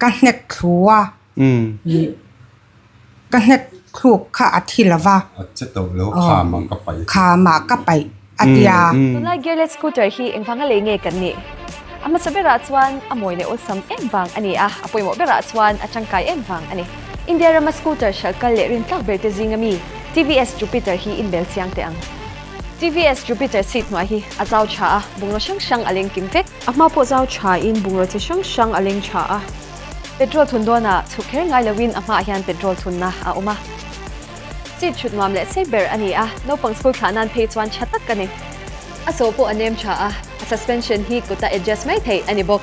Ka hnek thlu a. Ka hnek thluk kha a thi lo va. A che tawh lo, khamah ka paih. Khamah ka paih a tia. Tunlai gearless scooter hi engvanga lei nge kan nih? A hmasa berah chuan a mawi leh awlsam em vang a ni a, a pawimawh berah chuan a tangkai em vang a ni. India rama scooter hralh kal leh rintlak ber te zinga mi TVS Jupiter hi inbel chiang teh ang. TVS Jupiter seat hnuai hi a zau tha a, bungraw hrang hrang a leng kim vek. A hma pawh zau tha in bungraw chi hrang hrang a leng tha a. Petrol thun dawnah chhuk kher ngai loin a hmaah hian petrol thunna a awm a. Seat chhut nuam leh sei ber a ni a, naupang school thlah nan phei chuan tha tak a ni. A sawh pawh a nem tha a, a suspension hi kuta adjust mai theih a ni bawk.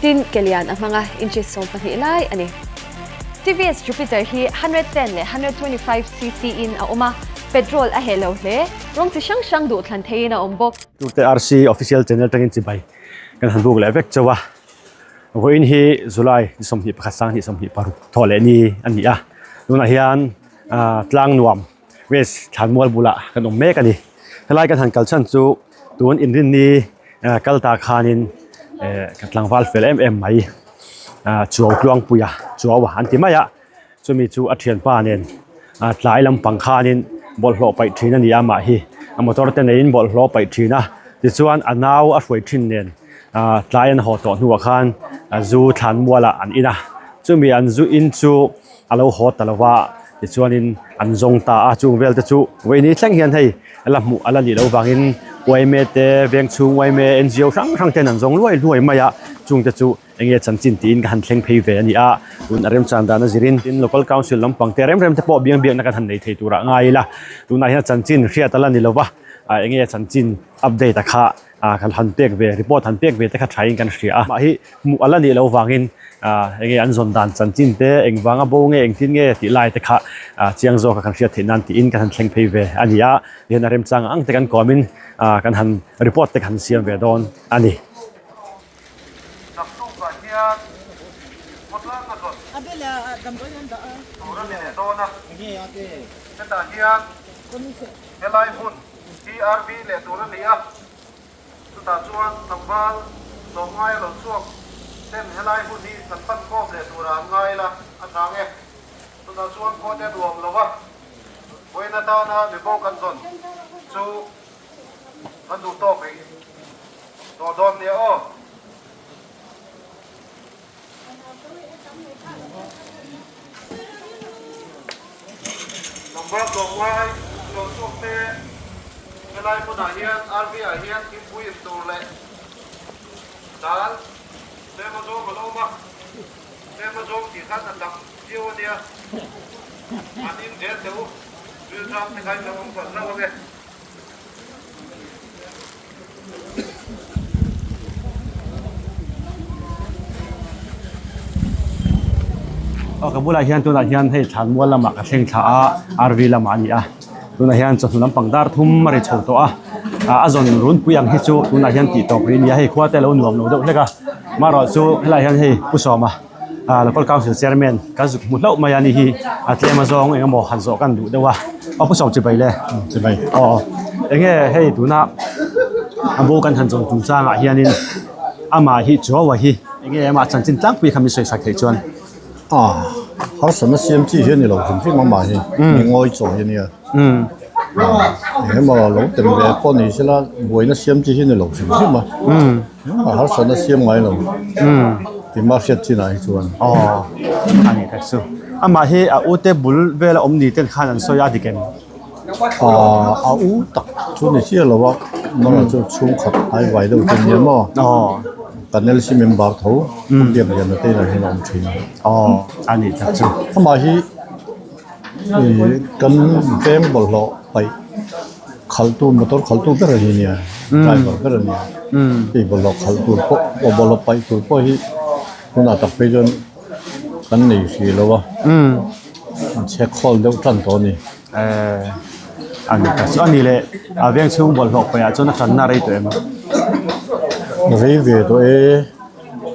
Tin, ke lian a hmang a, inches 12 lai a ni. TVS Jupiter hi 110 leh 125 cc in a awm a, petrol a heh lo hle. Rawng chi hrang hrang duh thlan theiin a awm bawk. Turte RC Official Channel tangin chibai kan han buk leh vek chauh a. Vawiin hi July ni 21 sang 26 thawh leh ni a ni a. Tunah hian tlang nuam West Thlanmual bulah kan awm mek a ni. Helai kan han kal chhan chu tun inrinni kal ta khanin ka tlangval fel em em mai Chuau Tluangpuia Chuau an ti mai a. Chumi chu a thianpa nen tlai lampang khanin bawlhhlawh paih thin a ni a mah hi a motor te neiin bawlhhlawh paih thin a tichuan a nau a hruai thin nen tlai an haw tawh hnuah khan zu thlanmualah an in a chumi an zu in chu a lo haw ta lo va tichuanin an zawng ta a chung vel te chu vawiini thleng hian hei la hmuh a la nih loh vangin yma te veng chhung yma N G O hrang hrang ten an zawng luai luai mai a chung te chu eng nge chanchin tiin ka han thleng phei ve a ni a tun a remchan dan a zirin tin local council lampang te rem rem te pawh biang biakna kan han nei thei turah ngai ila tunah hian chanchin hriat a la ni lova ah eng nge chanchin update a kha ah kan han pek ve report han pek ve te kha thain kan hria a mah hi hmuh a la nih loh vangin ah eng nge an zawn dan chanchin te engvanga bo nge engtin nge tih lai te kha ah chiang zawk a kan hriat theih nan tiin kan han thleng phei ve a ni a tihian a remchang ang te kan kawmin ah kan han report te kan han siam ve dawn a ni. Naktukah hian khawtlanga zawn tur a ni leh dawn a, hetah hian helai hmun TRV leh tur a ni a, chutah chuan tlangval tlawmngai a lo chhuak ten helai hun hi kan pan khawm leh turah an ngai la a chang e. Chutah chuan khawte a nuam lo a, vawiin atana mibo kan zawn chu Kan duh tawk rih tawh dawn nia aw. Tlangval tlawmngai lo chhuak te helai hmunah hian RV ah hian thingpui in tur leh dal tlem a zawng a lo awm a, tlem a zawng tih khan a tam viau a nia. An in zel teh u, rilṭam te kha in lo awm palh hlauh ange. Aw ka bulah hian tunah hian hei thlanmual lamah ka thleng thla a RV lamah a ni a tunah hian chawhnu lampang dar thum a ri chho tawh a ah a zawn runpui ang hi chu tunah hian tih tawp rih a ni a hei khua te a lo nuam lo deuh hlek a amaherawhchu helaiah hian hei pu sawma ah local council chairman kan zuk hmu hlauh mai a ni hi a tlem a zawng eng emaw han zawh kan duh deuh a aw pu sawm chibai le chibai aw eng nge hei tuna a bu kan han zawn chung changah hianin amah hi chuaua hi eng nge amah chanchin tlangpui kha min sawi sak theih chuan. A harsatna siam chi hi a ni lo hrim hrim amah hi mi ngawi chaw hi a nia eng emaw lo tem ve pawh ni sela buaina siam chi hi a ni lo hrim hrim a. A harsatna siam ngai lo tima hriat chinah hi chuan. Aw a ni tak chu. Amah hi a u te bul vela awm ni ten khan an sawi a dik em? A u tak chu ni chiah lo a, amaherawh chu chhungkhat hnaivai deuh te nia maw? Aw. Kan LC member tho biak lian te inah hian a awm thin. Aw a ni tak chu. Amah hi kan veng bawlhhlawh paih. Khalhtu motor khalhtu ber a ni nia driver ber a nia hei bawlhhlawh khalh tur pawh aw bawlhhlawh paih tur pawh hi tunah tak phei chuan kan nei hrih lo a an chhe khawl deuh tan tawh a ni. Eh a ni tak chu a ni leh a veng chhung bawlhhlawh paih ah chuan a tanna rei tawh em? Rei ve tawh e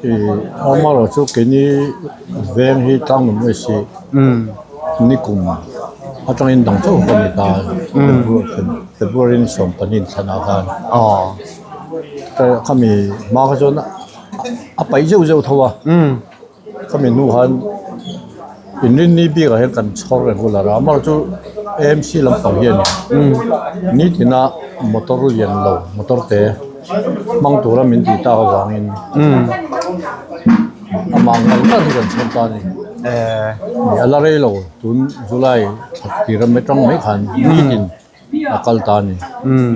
ih amaherawh chu keini veng hi tlang nawm mai si. Nikum atangin dang chauh ka ni ta February ni 15 thlanah khan khami hma kha chuan a paih zeuh zeuh tho a. Khami hnu khan inrinni bikah hian kan chhawr regular a, amaherawhchu AMC lampang hi a ni. Nitina motor lian lo motor te hmang tura min tih tak avangin amah ngal ngal hi kan chhawr ta a ni. A la rei lo tun July thla tir atang mai khan nitin. a kal ta a ni. Umm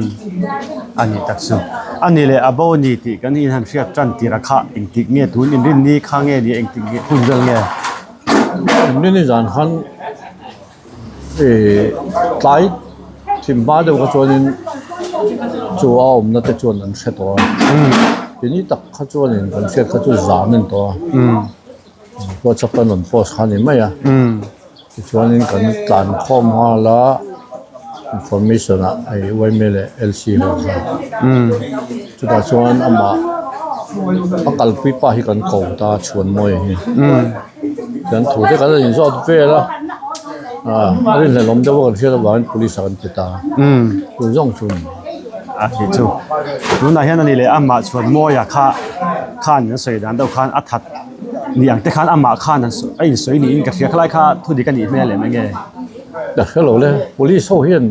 a ni tak chu. A ni leh a bo ni tih kan in han hriat tan tir a kha engtik nge tun inrin ni kha nge ni engtik nge hun vel nge? Inrin ni zan khan ih tlai thim hma deuh kha chuanin chu a awmna te chuan an hre tawh a. Tini tak kha chuanin kan hriat kha chu zan a ni tawh a. WhatsApp an rawn post kha a ni mai a. Tichuanin kan tlan khawm nghal a, information ah hei yma leh LC ho kha chutah chuan amah a kalpui pa hi kan ko ta chhuan mawi hi kan thu te kan in zawt vel a ah a rinhlelh awm deuh a kan hriat avangin police ah kan ti ta chu zawng chu a ni. A tih chu tunah hian a ni leh amah chhuan mawia kha khan an sawi dan deuh khan a that. Ni ang te khan amah khan an a insawi niin ka hria khalai kha thu dik a nih hmel em enge? Ka hre lo le, police ho hian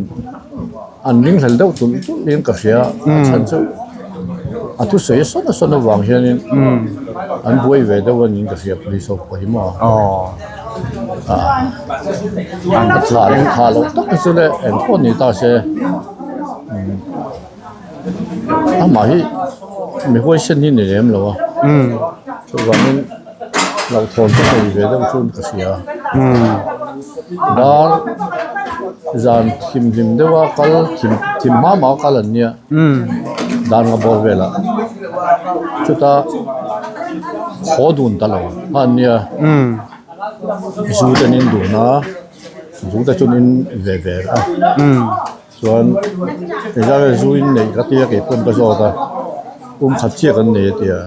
an ringhlel deuh tulh tulh niin ka hria a chhan chu a thusawi a sawn a sawn avang hianin an buai ve deuh a niin ka hria police ho pawh hi maw a thlah loh thlah loh tak hi chu le engpawh ni ta se. Amah hi mi huaisen hi ni lem lo a chuvangin hlauhthawn te nei ve deuh chuan ka hria dar zan thim hlim deuha kal thim thim hma hma a kal an nia dar nga bawr velah chuta haw dun ta lo kha an nia zu te an in dun a zu te chu an in ve ve a. Chuan engzah nge zu in neih ka tia kei pawn ka zawt a, um khat chiah kan nei a tia.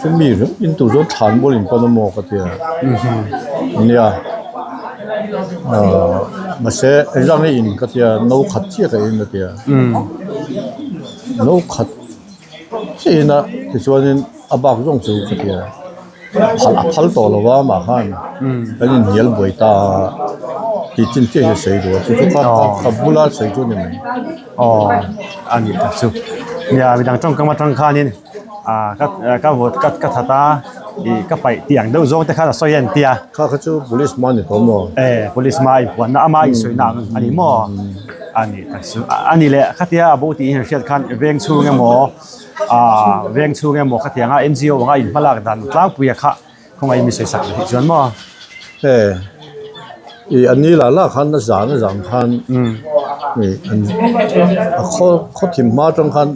Chumi in tur chuan thlan bual in pan a maw ka tia. Nia ahh mahse engzah nge in ka tia no khat chiah ka in a tia. No khat chiah in a tichuanin a bak zawng chu ka tia. Phal a phal tawh lo a amah khan kan inhnial buai ta a tih chin chiah hi a sawi duh a chu chu kha ka bula sawi chu a ni mai. Aw a nih tak chu nia midang tawngkam atang khanin ah ka ka vote ka ka that a ih ka paih tih ang deuh zawng te khan a sawi a ni tia. Kha kha chu police hma a ni tawh maw? E police hma a inpuanna ama insawi ang a ni maw? A nih tak chu a ni leh khatia a bo tih hi an hriat khan veng chhung emaw. Aaa veng chhung emaw khatiang a NGO anga in hmalak dan tlangpui a kha khawngaih mi sawi sak theih chuan maw? He ih an ni lah lah khan a zan a zan khan ih an a khaw khaw thim hma atang khan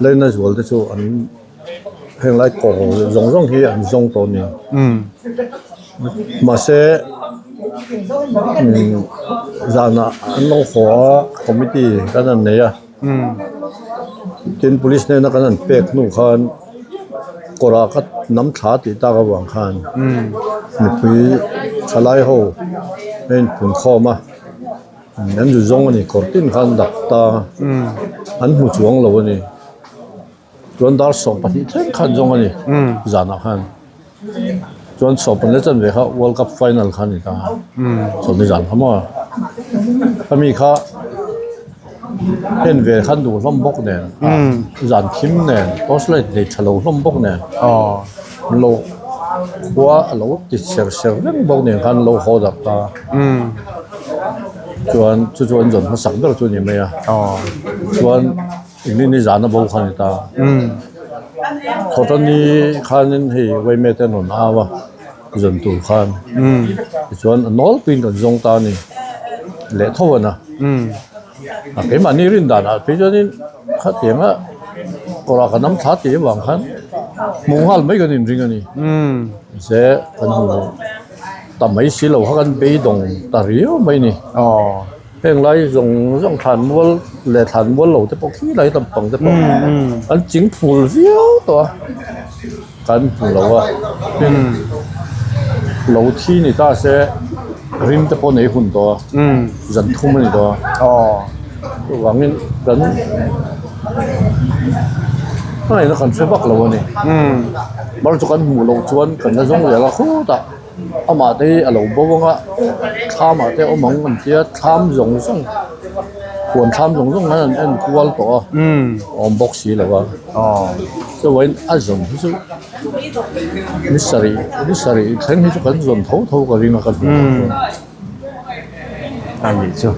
leina zual te chu an heng lai kawr zawng zawng hi an zawng tawh a ni mahse zanah an lo haw a committee kan han nei a. Tin police hnena kan han pek hnu khan kawrah ka nam thla tih tak avang khan mipui thalai ho a inpun khawm a an zu zawng a ni kawr tin khan dak ta an hmu chuang lo a ni chuan dar 12 thleng khan zawng a ni zanah khan. Chuan sawp an la chan ve kha World Cup final kha a ni ta a, sawmni zan kha maw? Khami kha en ve khan duh hlawm bawk nen zan thim nen torch light nei tha lo hlawm bawk nen lo khua a lo ti ser ser reng bawk nen khan lo haw darh ta chuan chu chu an zawn hmasak ber chu a ni mai a chuan. Engtin ni zan a bo kha a ni ta. Khawtani khanin hei Waime te an rawn au a, zan tur khan. Tichuan a nawlpuiin kan zawng ta a ni. Leh tho a na. A keimahni rin danah phei chuanin khatianga kawrah kan am thla tih avang khan hmuh nghal mai kan inring a ni. Mahse kan hmu ta mai si lo kha kan beidawng ta riau mai a ni. Heng lai zawng zawng thlan mual leh thlan mual lo te pawh khi lai lampang te pawh an ching phul viau tawh a kan hmu lo a tin lo thi ni ta se rim te pawh nei hun tawh a zan thum a ni tawh a chuvangin kan. A ngaihna kan hre vak lo a ni. Mar chu kan hmuh loh chuan kan la zawng zel a khutah amah te hi a lo bo ang a, thlam ah te a awm ang an tia thlam zawng zawng huan thlam zawng zawng khan an en kual tawh a awm bawk si lo a. Chuan a zawn hi chu ni sarih ni sarih thleng hi chu kan zawn tho tho ka ring a ka hmuh loh chuan. A nih chu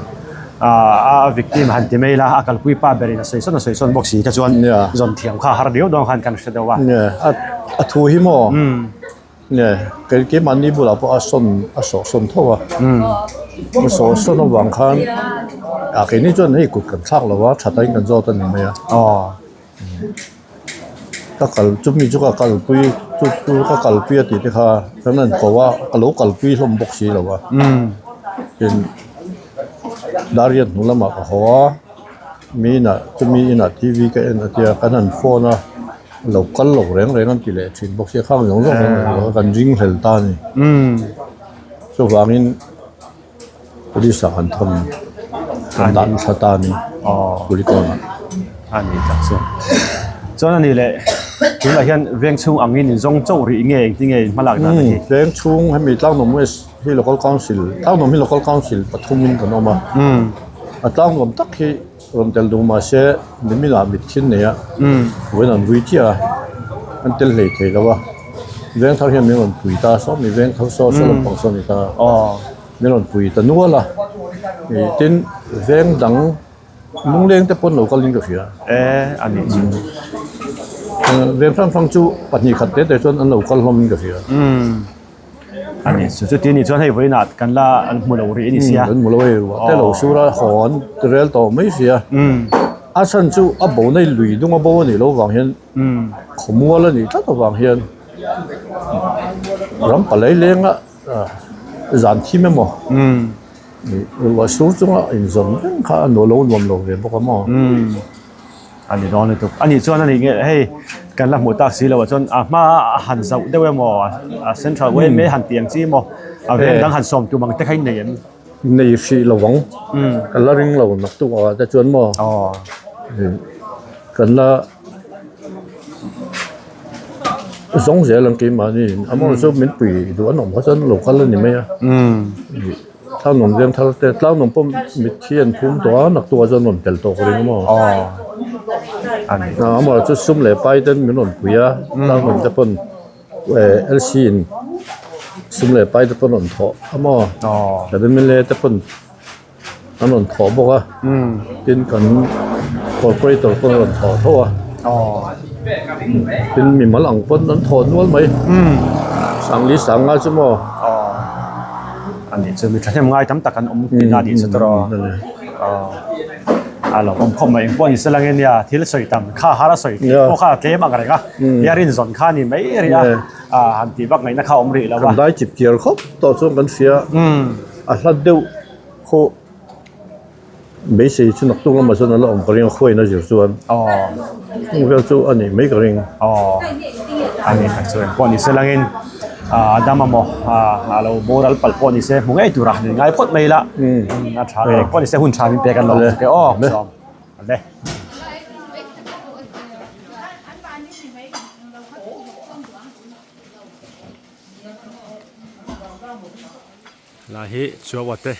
a victim han ti mai la a kalpui pa berin a sawi sawn a sawi sawn bawk si kha chuan zawn thiam kha har riau dawn khan kan hre deuh a. A thu hi maw kei keimahni bulah pawh a sawn a sawh sawn tho a a sawh sawn avang khan a keini chuan hei kut kan thlak lo a tha takin kan zawt a ni mai a. Ka kal chumi chu ka kalpui chu chu ka kalpui a tih te kha kan rawn ko a ka lo kalpui hlawm bawk si lo a tin dariat hnu lamah ka haw a mi inah chumi inah t v ka en a tia kan han phone a lo kal lo reng reng an ti leh thin bawk sia khang zawng zawng khan kan ring hlel ta a ni chuvangin. Police ah kan thawn kan dah nasa ta a ni Kulikawn ah. A ni tak chu. Chuan a ni leh tunah hian veng chhung angin in zawng chauh rih nge engtin nge in hmalak dan a hi? Veng chhung hemi Tlangnuam West hi Local Council Tlangnuam hi Local Council pathum in kan awm a. A Tlangnuam tak hi rawn tel duh mahse nimin ah mitthi an nei a vawiin an vui chiah a an tel hlei thei lo a. Veng thar hian min rawn pui ta saw mi veng thar saw saw lampang saw a ni ta. Min rawn pui ta nual a, ih tin veng dang lungleng te pawn lo kalin ka hria. E a nih chu. Veng hrang hrang chu pahnih khat te te chuan an lo kal hlawmin ka hria. A nih chu, chuti nih chuan hei vawiinah kan la an hmu lo rih a ni sia. An hmu lo hei ruah te lo sur a, haw an ti rel tawh mai sia. A chhan chu a bo na hi lui dung a bo a nih loh vang hian khawmual a nih tlat avang hian ram palai lenga Zan thim emaw ruah sur chunga inzawm reng kha a nuam lo nuam lo ve bawk a maw? A ni dawn lutuk. A nih chuan a nih nge hei kan la hmuh tak si lo ah chuan a hma a han zauh deuh emaw a central yma han tih ang chi emaw a veng dang han sawm tum ang te kha in nei em? Nei hrih lo ang. Ka la ring lo naktuk ah te chuan maw kan la. Zawng zel ang keimahni a mawng chu min pui duh an awm kha chuan lo kal a ni mai a tlang nuam veng thar te tlang nuam pawh mitthi an phum tawh a naktuk ah chuan rawn tel tawh ka ring a maw amah chu sum leh pai ten min rawn pui a tlang nuam te pawn eh L C in sum leh pai te pawn rawn thawh a maw M L A te pawn. An rawn thawh bawk a tin kan corporator pawn a rawn thawh tho a tin mimal ang pawn an thawh nual mai sangli sanga chu maw a nih chu mi thahnem ngai tam tak an awm tih na nih chu tawh a lo awm khawp mai engpawh ni se lang ania thil sawi tam kha har a sawi tih pawh kha a tlem ang reng a hiarin zawn kha a ni mai rih a han tih vak ngaihna kha a awm rih lo a kan dai chip chiar khawp tawh chuan kan hria. A hlat deuh khaw beisei chu naktuk lamah chuan a la awm ka ring a khuain a zir chuan chung vel chu a nih mai ka ring. Aw a ni tak chuan pawh ni se langin a dam a maw a lo boral palh pawh ni se hmu ngei tura ni ngai phawt mai ila a tha ve pawh ni se hun tha min pek an lo awm che aw sawm le. Lai hi chuaua te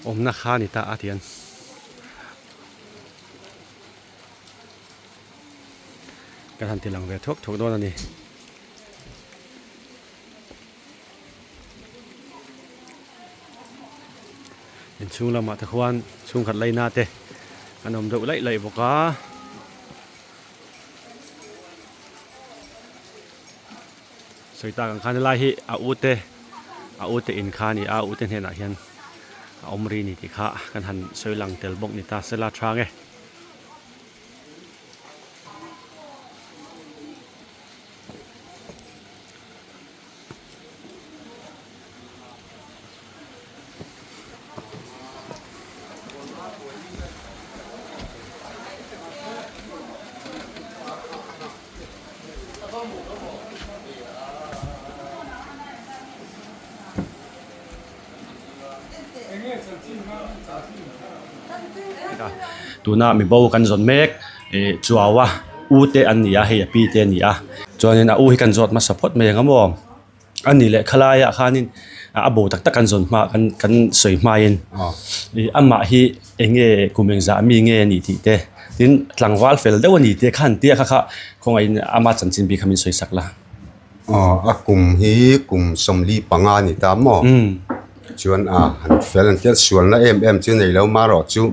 awmna kha a ni ta a tian. Kan han ti lang ve thuak thuak dawn a ni. Inchhung lamah te khuan chhungkhat laina te an awm deuh laih laih bawk a. Sawi tak ang khan helai hi a u te a u te in kha a ni a a u te hnenah hian a awm ri ni tih kha kan han sawi lang tel bawk ni ta sela tha nge. Tuna mi bo kan zawn mek ih chuau a. u te an ni a hei a pi te a ni a chuanin a u hi kan zawt hmasa phawt mai ang a maw a ni leh khalaiah khanin a bo tak tak an zawn hma kan kan sawi hmain ih amah hi eng nge kum engzah mi nge a nih tih te tin tlangval fel deuh a ni tih kha an tia kha kha khawngaihin ama chanchin bik kha min sawi sak la. Aw a kum hi kum 45 a ni ta maw chuan a han fel an tia sualna em em chu nei lo marawh chu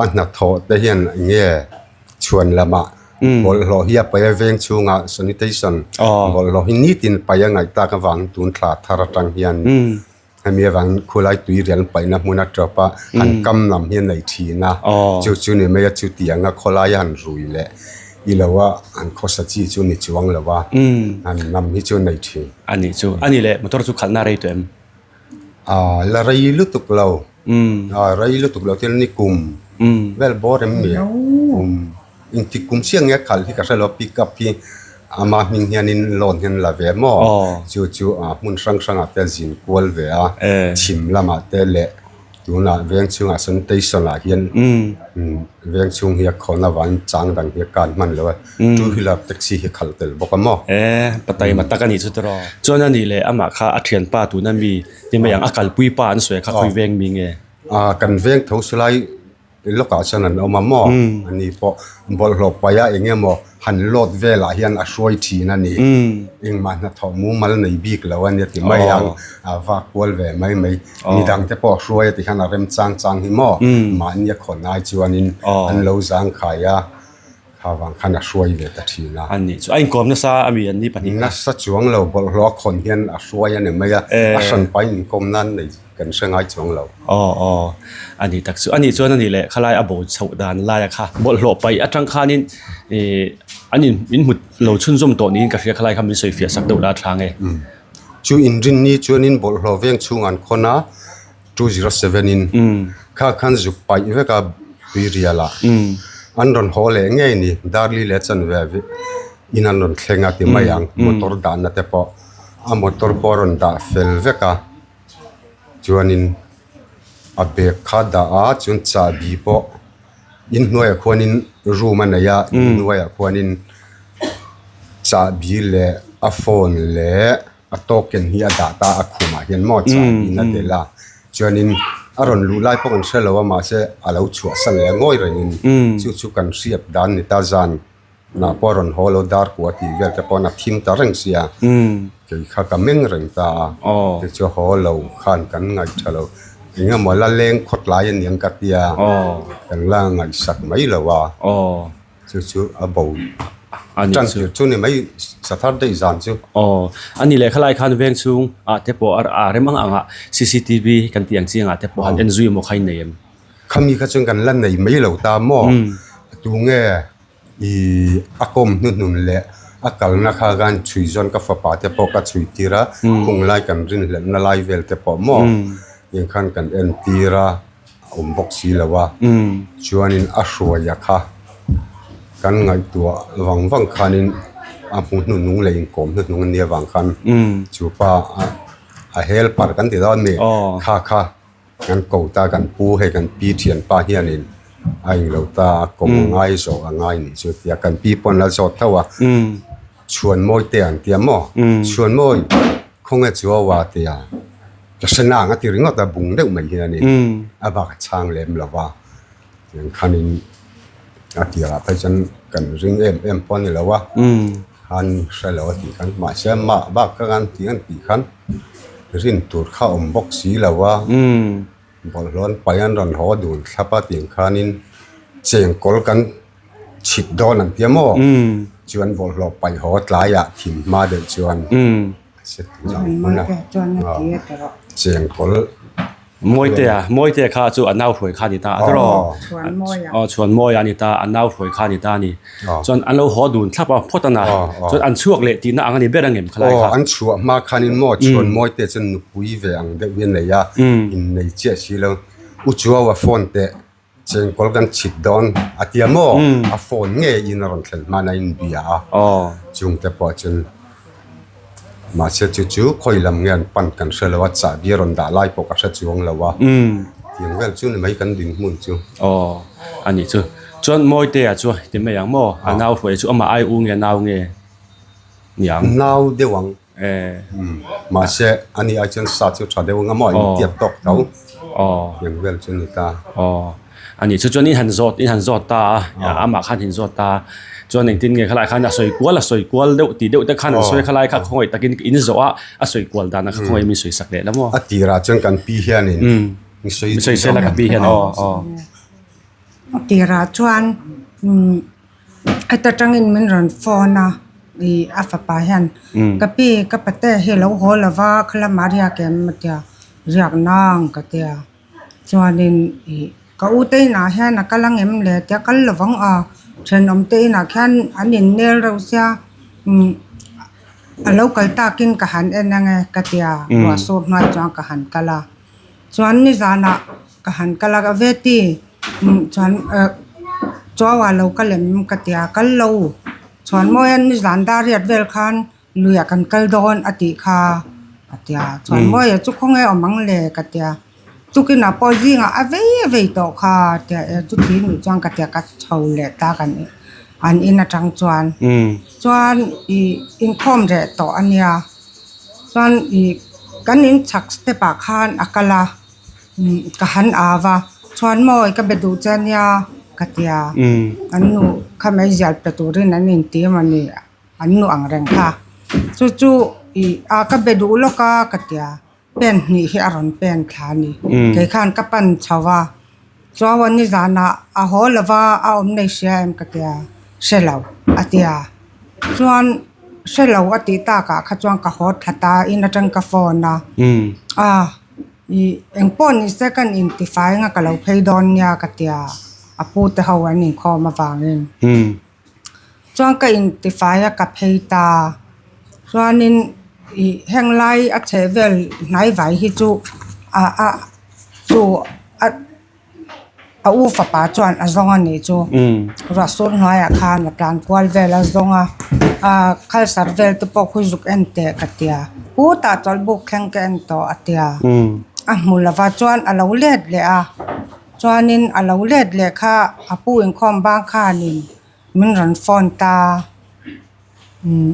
a hnathawh te hian eng nge chhuan lamah bawlhhlawh hi a paih a veng chhungah sanitation bawlhhlawh hi nitin paih a ngaih tak avang tun thla thar atang hian hemi avang khulai tui rial paihna hmun a tawp a han kam lam hi a nei thin a chu chu ni mai a chutiang a khawlai a han rui leh i lo a an khawsa chi chu ni chuang lo a han nam hi chu a nei thin. A nih chu a nih leh motor chu khalhna rei tawh em? Aaa la rei lutuk lo aaa rei lutuk lo thil ni kum vel bawr em ni kum engtik kum chiah nge khalh hi ka hre lo pick up hi ama hming hianin loan hian la ve maw chu chu ah hmun hrang hrangah te a zin kual ve a chhim lamah te leh. Tunah veng chhungah sawn station ah hian veng chhung hi a khawn avangin chang dang hi a kan hman lo a two wheeler taxi hi a khalh tel bawk a maw. E patai ma tak a nih chu tawh chuan a nih leh amah kha a thianpa tuna mi ti mai ang a kalpui pa an sawi kha khawi veng mi nge. Ah kan veng tho silai lawkah chuan an awm a maw ani pawh bawlhhlawh paih a eng emaw han load velah hian a hruai thin a ni engmah hnathawh mumal nei bik lo a nia ti mai ang a vak kual ve mai mai midang te pawh a hruai a ti khan a rem chang chang hi maw mahni a khawn ai chuanin an lo zangkhai a. Kha vang khan a hruai ve ta thin a. A nih chu a inkawm nasa a mi an ni pahnih kha. Nasa chuang lo bawlhhlawh a khawn hian a hruai a ni mai a, a hran pahin inkawm nan nei kan hre ngai chuang lo. Aw aw a nih tak chu a nih chuan a nih leh khalai a bo chhoh dan laia kha bawlhhlawh paih atang khanin ih an in in hmu lo chhunzawm tawh niin ka hria khalai kha min sawi fiah sak deuh la a tha nge. Chu inrinni chuanin bawlhhlawh veng chhung an khawn a. 207 in kha khan zuk paih vek a tuirial ah an rawn haw leh ngei ni darli leh chanve in an rawn thleng a ti mai ang motor dahna te pawh a motor pawh a rawn dah fel vek a chuanin a bag kha dah a chuan chahbi pawh inhnuaiah khuanin room a nei a inhnuaiah khuanin chahbi leh a phone leh. A token hi a dah ta a khumah hian maw chahbi in a tel a chuanin a rawn luh lai pawh kan hre lo a mahse a lo chhuahsan leh a ngawi rengin chu chu kan hriat dan ni ta zan nah pawh a rawn haw lo dar kua tih vel te pawh a thim ta reng sia kei kha ka meng reng ta a tichu haw lo khan kan ngaih tha lo eng emaw la leng khawt lai a niang ka tia kan la ngaihsak mai lo a. Chu chu a bo tan tir chu ni mai sathar daih zan chu. Aw a ni leh khalai khan veng chhung ah te pawh a rem ang ang ah cctv kan tih ang chiang ah te pawh han en zui emaw kha in nei em? Khami kha chuan kan la nei mai lo ta maw? Tunge ih a kawm hnuhnun leh a kalna kha khan chhui zawn ka fapa te pawh ka chhui tir a khung lai kan rinhlelhna lai vel te pawh maw engkhan kan en tir a. a awm bawk si lo a chuanin a hruaia kha kan ngaihtuah vang vang khanin a hmu hnuhnung leh inkawm hnuhnung ania vang khan chu pa a helper kan ti dawn mi kha kha kan ko ta kan pu hei kan pi thianpa hianin a englo ta a kawm a ngai zawh a ngai nih chu tia kan pi pawn a zawt tho a chhuanmawi te an tia maw chhuanmawi khawnge chu a wa tia. Ka hre nang a ti ringawt a, bung deuh mai hian in a bak a chhang lem lo va, tiang khanin a tirah phei chuan kan ring em em pawh a ni lo a, khan hre lo a tih khan mahse mah bak kha khan tih an tih khan rin tur kha a awm bawk si lo a, bawlhhlawh an paih an rawn haw dun thlap a tiang khanin chengkawl kan chhit dawn an tia maw chuan bawlhhlawh paih haw tlaiah thim hma deuh chuan. Chengkawl. Mawitea, Mawitea kha chu a nau hruai kha a ni ta a tawrh aw. Chhuanmawia a ni ta, a nau hruai kha a ni ta a ni. Chuan an lo haw dun thlap a phawt a na. Chuan an chhuak leh tihna ang a ni ber ang em khalai kha. Aw, an chhuah hma khanin maw Chhuanmawitea chuan nupui ve ang deuh hi a nei a, innei chiah si lo. U Chuaua phone teh Chengkawl kan chhit dawn a tia maw? A phone ngei in a rawn thlen hman a inbia a, chungte pawh chuan mahse chu chu khawi lam nge an pan kan hre lo a, chahbi a rawn dah lai pawh ka hre chuang lo a, tiang vel chu ni mai kan dinhmun chu. Aw a nih chu. Chuan Mawitea chu ti mai ang maw? A nau hruai chu amah ai u nge nau nge niang? Nau deuh ang. Eh. Mahse ani ai chuan sa chu tha deuh ang a maw in tiat tawk tho. Aw. Tiang vel chu a ni ta. Aw. Ani chu chuan in han zawt in han zawt ta a, amah khan in zawt ta a. Chuan engtin nge khalai khan a sawi kual a sawi kual deuh tih deuh te khan an sawi a khalai kha khawngaih takin in zawh a, a sawi kual dan a kha khawngaih min sawi sak leh la maw? A tirah chuan kan pi hianin min sawi Min sawi sel a ka pi hian aw aw. A tirah chuan heta tangin min rawn phone a ih a fapa hian ka pi ka pate hi a lo haw lo va khalamah a riak em a tia riak nang ka tia chuanin ih ka u te inah hian a kal ang em le tia kal lo vang a thenawm te inah khian an innel reuh sia umm a lo kal takin ka han en ang e ka tia ruah sur hnuai chuan ka han kal a chuan nizanah. Ka han kal a, Veti chuan Chuaua lo kal em ka ti a, kal lo. Chuan mawi a nizan dar riat vel khan luiah kan kal dawn a tih kha a ti a. Chuan mawi a chu khawnge awm ang le ka ti a. Tukinah pawh zingah a vei a vei tawh kha a ti a, e chuti nih chuan ka ti a, ka chho leh ta kan an in atang chuan. Chuan ih inkhawm reh tawh a nia. Chuan ih kan inchhak step ah khan a kal a. Ka han au a, chuan mawi ka be duh che ania ka ti a, an nu kha meizial pe turin an inti emaw ni, an nu ang reng kha. Chu chu ih a ka be duh lawk a ka ti a, pen hnih hi a rawn pen thla a ni. Kei khan ka pan chho a, chuan nizanah a haw lo va a awm nei hria em ka ti a, hre lo a ti a, chuan hre lo a tih takah kha chuan ka haw thla ta in atang ka phone a, a. Ih eng pawh ni se kan intifai anga ka lo phei dawn nia ka tia a pu te ho an inkhawm avangin chuan ka intifai a ka phei ta chuanin ih heng lai a chheh vel hnai vai hi chu a a chu a a u fapa chuan a zawng a nih chu ruah sur hnuaiah khan a tlan kual vel a zawng a ah khalsar vel te pawh khu zuk en teh ka tia khutah chawlh buk thleng ka en tawh a tia a hmu lova chuan a lo let leh a chuanin a lo let leh kha a pu inkhawm bang khanin min rawn phone ta. Umm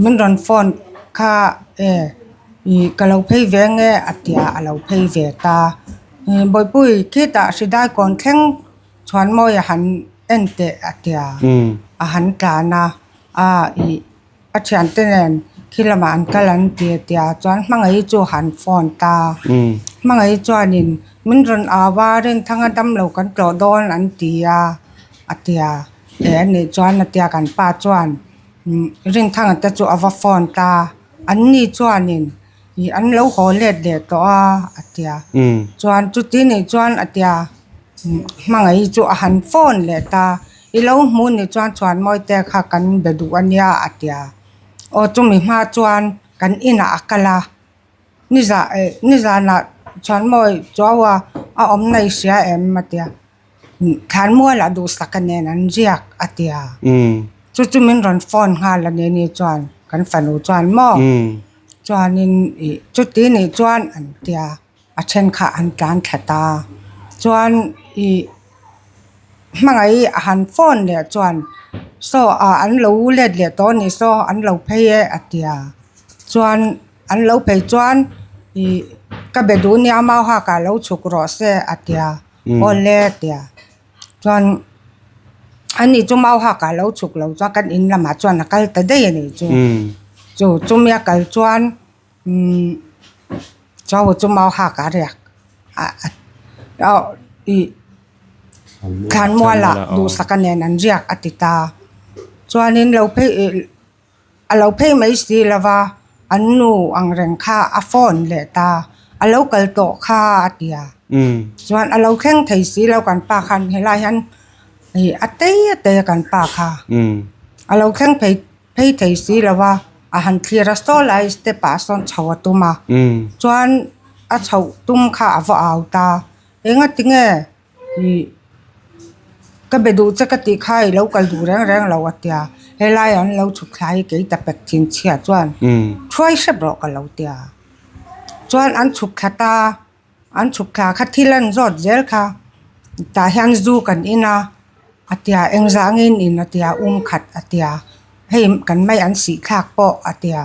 min rawn phone kha e ih ka lo phei ve nge a tia a lo phei ve ta ih bawihpui khitah hri dai kawn thleng chhuan mawi a han en teh a tia a han tlan a a ih a thiante nen khi lamah an kal an ti a tia chuan hmangaih chu han phone ta hmangaih chuanin min rawn au a Rinthanga damlo kan tlawh dawn an ti a a tia. He a nih chuan a tia kan pa chuan Rinthanga te chu a va phone ta an ni chuanin ih an lo haw let leh tawh a a tia chuan chuti nih chuan a tia hmangaih chu a han phone leh ta i lo hmuh nih chuan chhuanmawi te kha kan be duh a nia a tia aw chumi hma chuan kan inah a kal a. Ni zah eh ni zanah chhuanmawi chuaua a awm na i hria em a tia Thlanmualah duhsaka nen an riak a tia chu chu min rawn phone nghal a ni ni chuan kan fanu chuan maw chuanin ih chuti nih chuan an tia a then kha an tlan thla ta chuan ih hmangaih a han phone leh chuan saw ah an lo let leh tawh a nih saw an lo phei e a tia chuan. An lo phei chuan ih ka be duh nia mau hak ah lo chhuk rawh se a tia awle a tia chuan ani chu mau hak ah lo chhuk lo chuan kan in lamah chuan a kal ta daih a nih chu chu chumi a kal chuan umm chuan chu mau hak ah a riak a ih thlanmualah duhsaka nen an riak a ti ta chuanin lo phei ih. A lo phei mai si lo va, an nu ang reng kha a phone leh ta, a lo kal tawh kha a ti a. Chuan a lo thleng thei si lo kan pa khan helai hian ih a tei a tei a kan pa kha. A lo thleng phei phei thei si lo va, a han thlir a saw lai step ah sawn chho a tum a. Chuan a chhoh tum kha a va au ta, engatinge Ih ka be duh che ka tih kha i lo kal duh reng reng lo a tia, helai an lo chhuk thla hi kei ta pek thin chhia chuan thuai hrep rawh ka lo tia. Chuan an chhuk thla ta, an chhuk thla kha thil an zawt zel kha tah hian zu kan in a. a tia engzah angin in a tia um khat a tia hei kan mai an sih thlak pawh a tia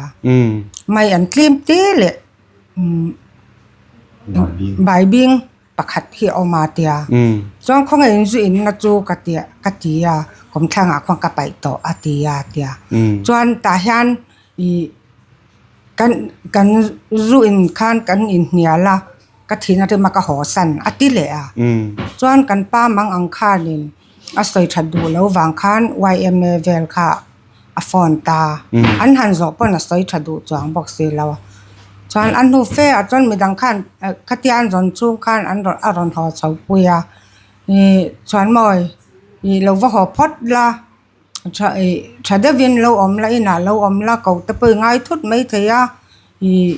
mai an tlim te leh umm baibing pakhat hi a awm a tia chuan khawnge in zu in na chu ka tia ka ti a kawmthlangah khuan ka paih tawh a ti a tia chuan tah hian ih kan kan zu in khan kan inhnial a ka thihna rema ka haw san a ti leh a chuan kan pa mang ang khanin a sawi that duh loh vang khan yma vel kha a phone ta an han zawh pawn a sawi tha duh chuang bawk si lo a chuan a hnu fe ah chuan midang khan khatia an rawn chhung khan an rawn a rawn haw chho pui a ih chuan mawi ih lo va haw phawt la tha ih tha deuhin lo awm la inah lo awm la ko te pawh i ngai thut maithei a ih.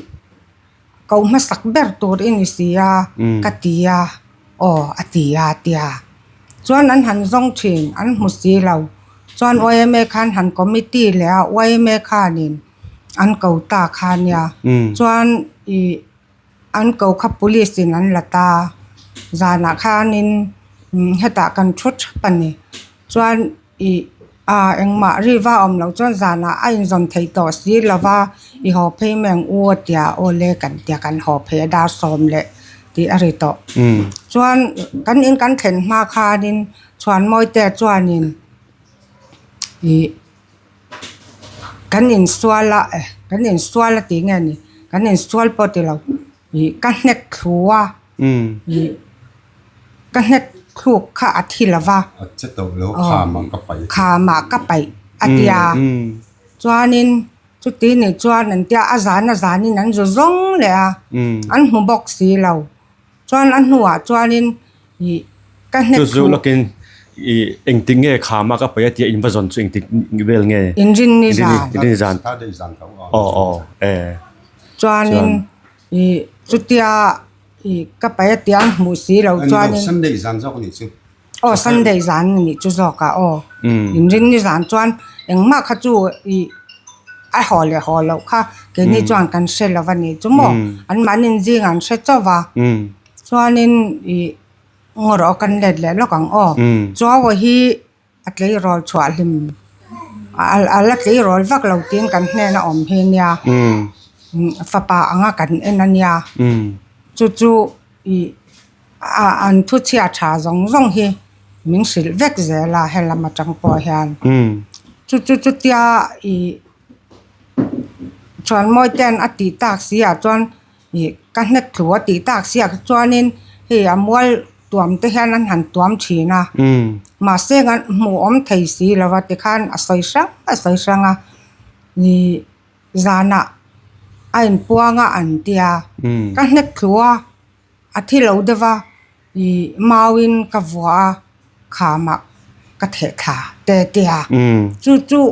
Ko hmasak ber tur i ni si a, ka ti a, aw a ti a tia. Chuan an han zawng thin, an hmu si lo. Chuan yma khan han committee leh a, yma khanin an ko ta kha nia. Chuan ih an ko kha police in an la ta, zanah khanin hetah kan thu thap a ni. Chuan Ih a engmah riva awm loh chuan zanah a inzawn theih tawh si lova i haw phei mai ang u a tia aw le kan tia kan haw phei a dar sawm leh tih a ri tawh. Chuan kan in kan thlen hma khanin Chhuanmawite chuanin ih kan insual a kan insual a tih nge ni kan insual pawh ti lo ih ka hnek thlu a. Ih ka hnek thluk kha a thi lo va. A che tawh lo khamah ka paih. Khamah ka paih a tia. Chuanin chuti nih chuan an tia a zan a zanin an zu zawng leh a, an hmu bawk si lo. Chuan a hnuah chuanin ih ka hnek thluk. Chu chu lawkin ih engtik nge khama ka paih a tia in va zawn chu engtik vel nge? Inrinni zan. Inrinni zan. Aw aw e. Chuanin ih chutia Ih ka pai a tia an hmuh si lo chuanin. Sunday zan zawk a nih chu. Aw Sunday zan a nih chu zawk a aw. Inrinni zan chuan engmah kha chu ih a haw leh haw loh kha keini chuan kan hre lo a nih chu maw. Anmahni inzing an hre chauh a. Chuanin ih ngaw rawh kan let leh lawk ang aw. Chuaua hi. A tleirawl chhuah hlim a la tleirawl vak lo tiin kan hnena awm hi nia fapa anga kan en a nia chu chu ih an thu chhia tha zawng zawng hi min hrilh vek zel a helam atang pawh hian chu chu chutia ih chuan mawi ten a tih tak si ah chuan ih ka hnek thlu a tih tak si ah chuanin hei a mual. Tuam te hian an han tuam thin a, mahse an hmuh awm thei si lo va tikhan a sawi hrang a sawi hrang a, ih zanah a inpuang a an tia, ka hnek thlu a, a thi lo deuh va, ih mauin ka vuah a, khamah ka theh thla te tia, chu chu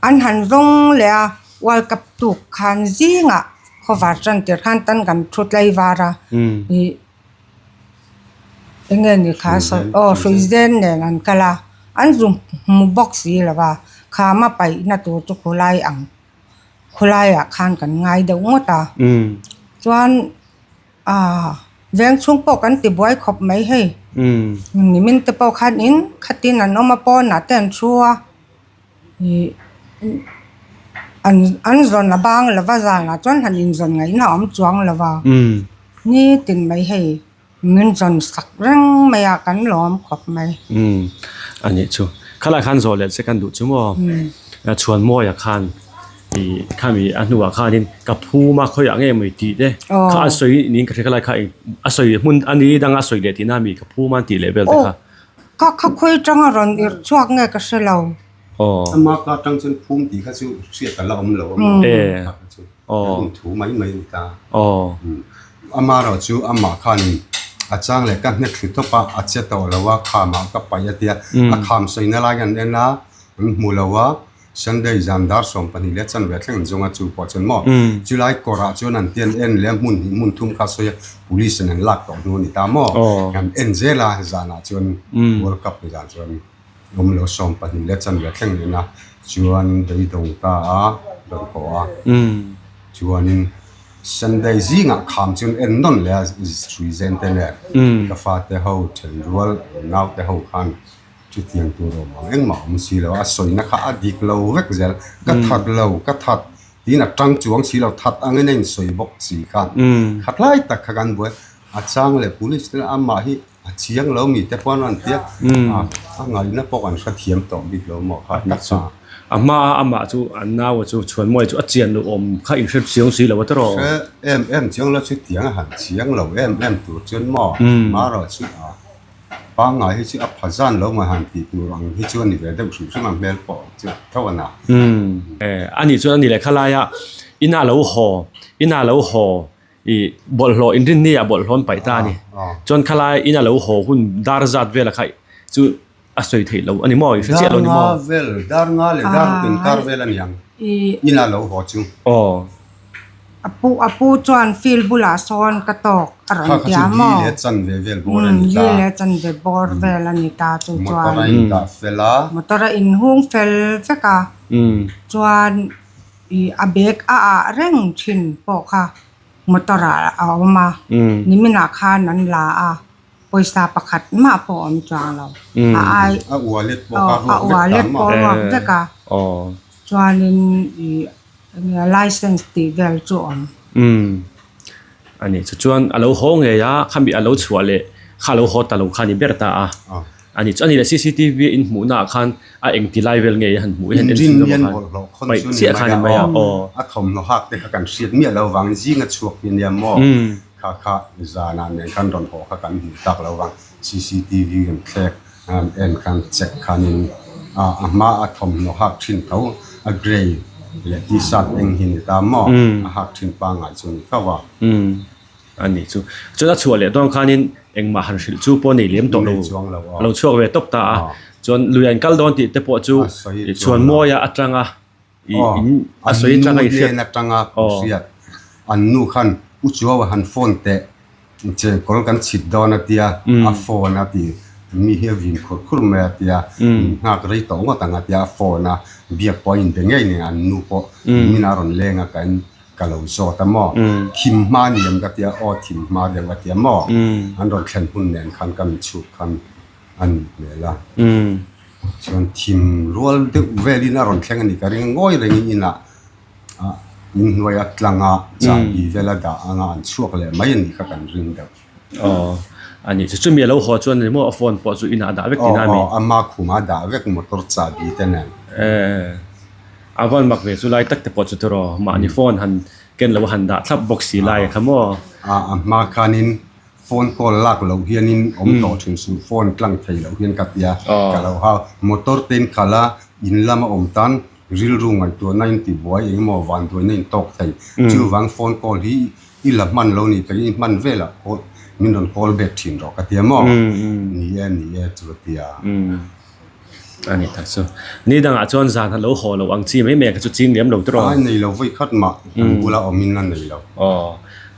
an han zawng leh a, World Cup tuk khan zingah khawvar tan tir khan tan kan thu tlaivar a, ih. Enge ni kha sawi aw hruizen nen an kal a an zu hmu bawk si lo va khama paihna tur chu khulai ang khulaiah khan kan ngai deuh ngawt a chuan ah veng chhung pawh kan ti buai khawp mai hei nimin te pawh khan in khatin an awm a pawnah te an thu a ih an an zawn a bang lo va zanah chuan han inzawn ngaihna a awm chuang lo va. Ni tin mai hei min zawn sak reng mai a kan lawm khawp mai. Umm a nih chu. Khalai khan zawh leh che kan duh chu maw? Chhuanmawia khan ih khami a hnuah khanin ka phum a khawiah nge maw tih te kha a sawi niin ka hria khalai kha a sawi hmun a ni danga a sawi leh tihna ami ka phum a tih leh vel te kha. Ka kha khawi tanga rawn irh chhuak nge ka hre lo. Aw. Ama ka tang chuan phum tih kha chu hriat a la awm lo a maw? Aw. Hun thu mai mai a ni ta. Aw. Amaherawh chu amah khan a chang leh ka hnek thlu tawp a, a che tawh lo a, khamah ka paih a tia. A kham sawina lai an en a, an hmu lo a, Sunday zan dar 12 leh chanve thleng an zawng a, chu pawh chuan maw chulai kawrah chuan an tian en leh hmun hnih hmun thum kha sawi a, police in an lak tawh hnu a ni ta maw. An en zel a, zanah chuan World Cup ni zan chuan. Awm lo 12 leh chanve thleng en a chuan beidawng ta a rawn kawh a chuanin Sunday zingah kham chuan en nawn leh a hrui zen te nen ka fate ho then rual naute ho khan. Chutiang tur awm ang engmah awm si lo a sawina kha a dik lo vek zel ka that lo ka that tiin a tang chuang si lo that angin a insawi bawk si kha khat lai tak kha kan buai a chang leh police te amah hi a chiang lo mi te pawh an rawn tia a ngaihna pawh kan hrethiam tawh bik lo maw kha tak chu. A hma a amah chu an nau chu chhuanmuai chu a chian loh awm kha inhre chiang si lo a tawrh. Hre em em chiang lo chu tiang a han chiang lo em em tur chuan maw marawh chu a. Pangngai hi chu a pha zan lo mai han tih tur ang hi chu a ni ve deuh hrim hrim a hmel pawh chu tho a na. A nih chuan a ni leh khalai a ina lo haw ina lo haw ih bawlhhlawh inrinni ah bawlhhlawh an paih ta a ni. Chuan khalai ina lo haw hun dar zat vela kha chu a sawi theih lo a ni maw i hre chiah lo a ni maw? Dar nga vel dar nga leh dar ruk inkar vel a ni ang ina lo haw chu. Aw. A pu a pu chuan field bulah sawn ka tawk a rawn Kha kha chu tia li maw? leh chanve vel bawr a ni ta. Li leh chanve bawr vel a ni ta chu Motor chuan. a indah fel a. Motor a inhung fel vek a. Chuan ih a bag a ah reng thin pawh kha motor ah a awm a. Niminah khan an la a pawisa pakhat mah pawh a awm chuang lo. A ai A wallet pawh kha aw a ruak vek ta wallet maw? pawh a ruak vek a. Chuanin ih. Enge license tih vel chu awm. Umm a ni chu chuan a lo haw ngei a khami a lo chhuah leh kha a lo haw ta lo kha a ni ber ta a a ni chu a ni leh cctv a inhmuh naah khan a engti lai vel ngei a han hmuh hian en Inrin chhun hian khan bawlhhlawh khawn paih chu ni chiah kha a ni mai mai a a aw aw. A thawmhnaw hak te kha kan hriat miah lo vang zinga chhuak hi ania maw kha kha zanah nen khan rawn haw kha kan hmuh tak lo vang cctv kan thlek En khan check khanin a hma a thawmhnaw hak thin tho a grey leh t-shirt eng hi ni ta maw a hak thin pangngai chu ni tho a. A ni chu. Chuan a chhuah leh dawn khanin engmah han hrilh chu pawh nei lem tawh lo. A lo chhuak ve tawp ta a. Chuan lui an kal dawn tih te pawh chu chhuan mawia atanga in a sawi atanga i hriat. An nu hnen atanga hriat. An nu khan u chuau a han phone teh Chengkawl kan chhit dawn a tia, a phone a ti, mi hi a vin khur khur mai a tia, min nghak rei tawh ngawt ang a tia, a phone a biak pawh a inbe ngei nen an nu pawh min a rawn leng a ka en ka lo zawt a maw, thim hma ni em ka tia, aw thim hma deuh a tia maw, an rawn thlen hun nen khan ka min chhuk khan a nih hmel a, chuan thim rual deuh velin a rawn thleng a ni ka ring ngawi rengin inah. In hnuai a tlang a chahbi vel a dah anga an chhuak leh mai a nih kha kan ring deuh. Aw a nih chu chumi a lo haw chuan ni maw a phone pawh chu inah a dah vek tihna a mi? Aw aw ama khumah a dah vek motor chahbi te nen. Eh a van mak ve chu lai tak te pawh chu tiraw mahni phone han ken lo a han dah thlap bawk si lai kha maw? A a hma khanin phone call lak loh hianin awm tawh thin suh phone tlang thei loh hian ka tia ka lo hau motor te in khalh a in lama awm tan Rilru ngaihtuahna in ti buai eng emaw vanduaina in tawk thei. Chuvang phone call hi i la hman lo ni peng i hman velah call min rawn call back thin rawh ka tia maw? Ni e ni e chu ka tia. A ni tak chu. Ni dangah chuan zan a lo haw lo ang chi mai mai kha chu ching lem lo tawh. Ai nei lo vawi khat mah kan bula awmin a nei lo. Aw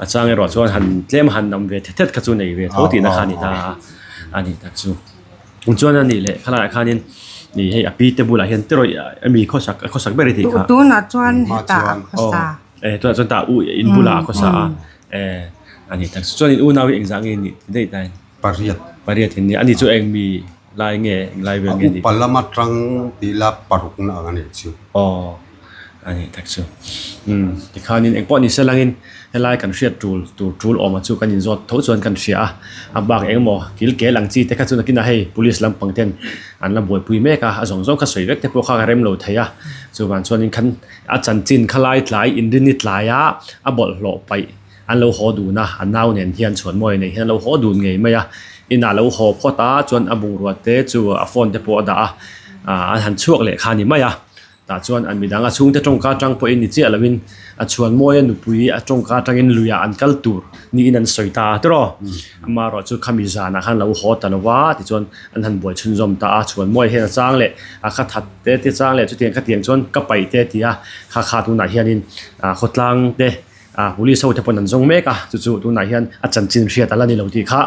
a chang erawh chuan han tlem han awm ve thet thet kha chu nei ve tho tihna kha a ni ta a. A ni tak chu. Chuan a nih leh khalaiah khanin ih hei a pi te bulah hian tiraw a mi khawsak a khawsak ber i tih kha. Tunah chuan hetah a khawsa. Aw eh tunah chuan tah u in bulah a khawsa a eh a ni tak chuan in unau hi engzah nge nih ti daih tain. Pariat. Pariat in nia ani chu eng mi lai nge eng lai vel nge nih. A upa lama tang tila parukna ang a nih chu. Aw. A nih tak chu. Umm tikhanin engpawh ni se langin helai kan hriat tul tur tul awma chu kan inzawt tho chuan kan hria a, a bak engemaw kil kel ang chi te kha chu nakinah hei police lampang ten an la buaipui mek a, a zawng zawng kha sawi vek te pawh kha ka rem lo thei a, chuvang chuanin khan a chanchin khalai tlai inrini tlaia a bawlhhlawh paih an lo haw dun a, a nau nen hian chhuanmawi nei hian an lo haw dun ngei mai a, inah lo haw phawt a chuan a bungrua te chu a phone te pawh a dah a, an han chhuak leh kha a ni mai a. Tah chuan an midang a chhungte tawngka atang pawhin ni chiah loin a chhuanmawia nupui a tawngka atangin luiah an kal tur niin an sawi ta a tiraw. Amaherawh chu khami zanah khan lo haw ta lo va tichuan an han buai chhunzawm ta a, chhuanmawia hian a chang leh a kha that te te chang leh chutiang khatiang chuan ka paih te a ti a, kha kha tunah hianin khawtlang te Police ho te pawn an zawng mek a, chu chu tunah hian a chanchin hriat a la ni lo tih kha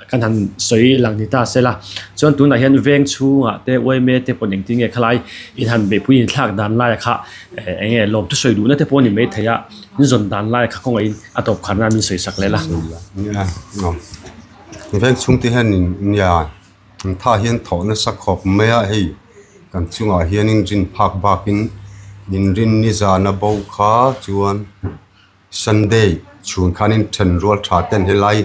kan han sawi lang ni ta se la. Chuan tunah hian veng chhungah te uaime te pawn engtin nge khalai in han beihpui inthlak dan lai kha eng nge lawm thusawi duhna te pawh a ni maithei a, in zawn dan lai kha kawngaihin a tawp kharna min sawi sak leh la. Veng chhung te hian nia. An tha hian thawh nasa khawp mai a hei kan chungah hianin rin phak bakin inrin ni zana bo kha chuan Sunday chhun khanin then rual tha ten helai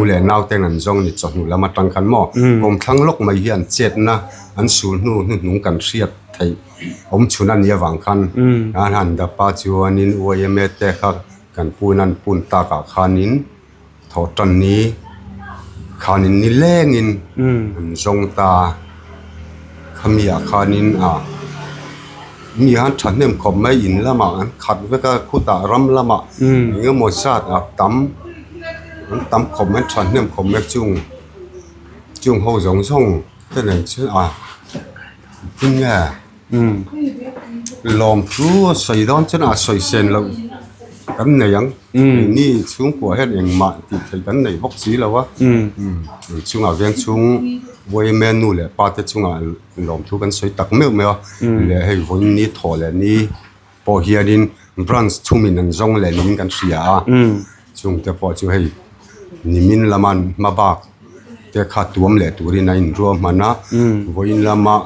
u leh nau ten an zawng ni chawhnu lam atang khan maw kawmthlang lawk mai hian chetna an sul hnu hnuhnung kan hriat theih awm chhun a nih avang khan an han dap a chuanin yma te kha kan pun an pun takah khanin Thawh tan ni khanin ni lengin an zawng ta khami ah khanin ah mi han thahnem khawp mai in lamah an khat vek a khutah ram lamah eng emaw zat ah tam an tam khawp mai thahnem khawp mai chung chung ho zawng zawng te nen chuan ah tinge Lawmthu a sawi dawn chuan a sawi sen loh kan nei ang. Keini chhungkua hian engmah tih theih kan nei bawk si lo a. Chungah veng chhung yma nu leh pa te chungah lawmthu kan sawi tak meuh meuh a. Leh hei vawiin ni thawh leh ni pawh hianin branch thumin an zawng leh niin kan hria a. Chungte pawh chu hei nimin lama hma bak te kha tuam leh turin a inruahman a. Vawiin lama.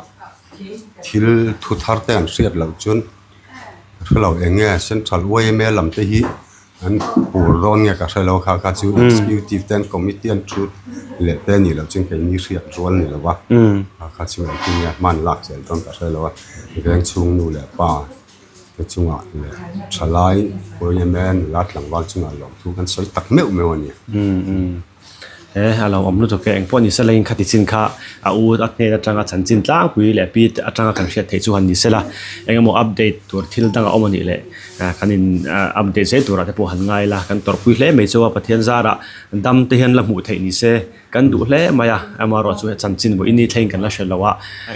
Thil thu thar te an hriat loh chuan hre lo eng nge central yma lam te hi an pur dawn nge ka hre lo kha kha chu executive te an committee an thu leh te nih loh chuan keini hriat rual ni lo va kha kha chu engtin nge hman lak zel dawn ka hre lo a veng chhung nu leh pa te chungah leh thalai yma nula tlangval chungah lawmthu kan sawi tak meuh meuh a ni. He a lo awm lutuk e, engpawh ni sela in khati chin kha a u a hnen atanga chanchin tlangpui leh pi te atanga kan hriat theih chu han ni sela, engemaw update tur thil dang a awm a nih leh kan in update zel turah te pawh han ngai la, kan tawrhpui hle mai chu a Pathian zarah dam te hian la hmuh theih ni se kan duh hle mai a, amaherawhchu he chanchin vawiin ni thleng kan la hre lo a,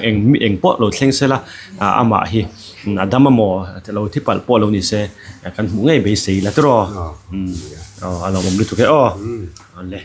eng eng pawh lo thleng sela amah hi a dam amaw lo thi palh pawh lo ni se kan hmuh ngei beisei la tiraw? Aw a lo awm lutuk e aw. Awle.